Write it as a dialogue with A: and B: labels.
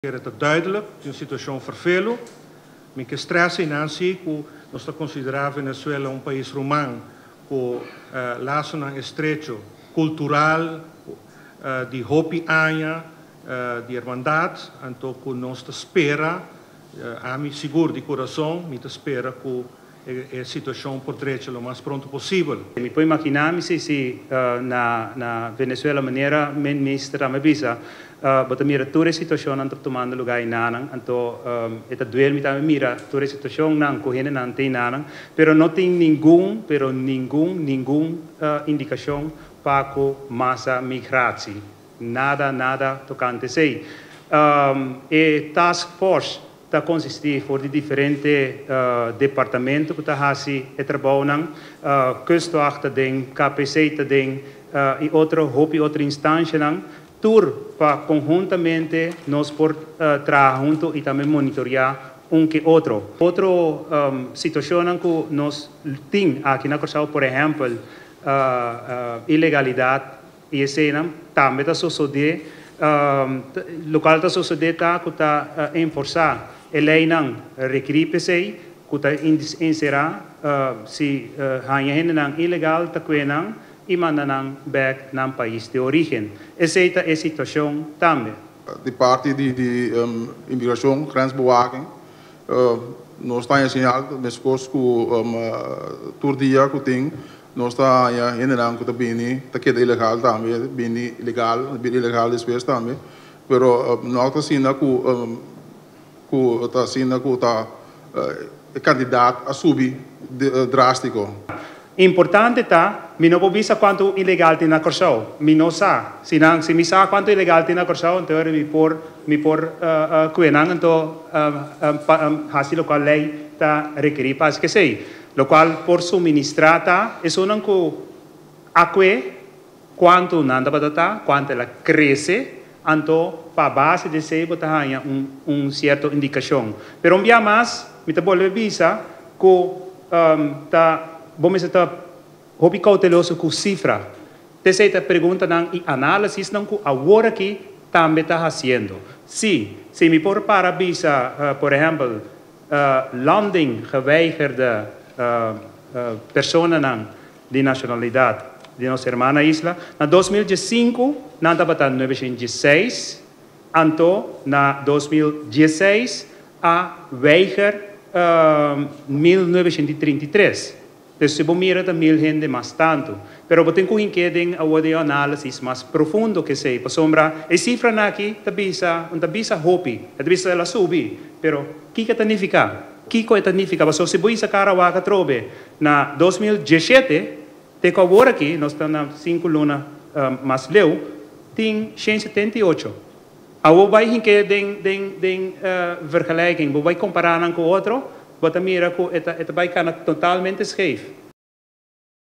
A: Ta duidelijk, un situashon ferfelu. Mi ke stress Nancy ku nos ta konsiderá Venezuela un pais ruman ku lasonan estrecho kultural di hopi aña di hermandat, anto ku nos ta spera, ami sigur di kurason, mi ta spera ku e situashon por drecha lo mas pronto posibel.
B: Mi por imaginá mi si na Venezuela, manera minister a bisa, bo ta mira tur e situashon ta tumando lugá einan, anto e ta duel mi tambe mira tur e situashonnan ku hendenan tin einan, pero no tin ningun, pero ningun, ningun indikashon pa ku massa migratie. Nada, nada tokante esei. E task force ta konsistí for di diferente departamento ku ta hasi e trabounan, Kustwacht den, KPC den i otro hopi otro instansianan, tur pa konhuntamente nos por traha huntu i tambe monitoreá un ku otro. Otro situashon ku nos tin aki na Kòrsou, por ehèmpel, ilegalidat i esei tambe ta sosodé, loke ta sosodé ta ku ta enforsá e leinan rekerí p'esei, ku ta enserá si haña hendenan ilegal, ta kue nan i manda nan bèk nan pais di orígen. Esei ta e situashon tambe.
C: Di parti di imigrashon, grensbewaking, nos ta señal meskos ku tur dia ku tin, nos ta hendenan ku ta bini, ta keda ilegal tambe, bini ilegal, bini ilegal despues tambe, pero no ta asina ku ta asina ku ta kantidat a subi drástiko.
B: Importante ta, mi no por bisa kuantu ilegal tin na Kòrsou. Mi no sa. Si nan, si mi sa kuantu ilegal tin na Kòrsou, anto mi por kue nan, anto hasi loke lei ta rekerí pa ku esei. Loke por suministrá ta, esunnan ku a kue kuantu nan tabata, kuantu el a krese, anto pa base di esei bo ta haña un sierto indikashon. Pero un bia mas, mi ta bolbe bisa ku ta bo mester ta hopi kouteloso ku sifra. P'esei ta preguntanan i análisisnan ku awor aki tambe ta hasiendo. Si, si mi por para bisa, por ehèmpel, landing geweigerde personanan di nashonalidat di nos hermana isla, na 2005 nan tabata 906, anto na 2016 a weiger 1933. Anto, si bo mira, ta 1000 hende mas tantu. Pero bo tin ku den e análisis mas profundo ku esei. Pasobra, e sifranan aki ta bisa, ta bisa hopi, ta bisa el a subi. Pero kiko ta nifiká? Kiko ta nifiká? So, si bo kara wak atrobe na 2017, te ku awor aki, nos ta na 5 luna mas leu, tin 178. Awor bai hinka den vergelijking, bai kompará ku otro, bo ta mira ku e ta bai kana totalmente scheef.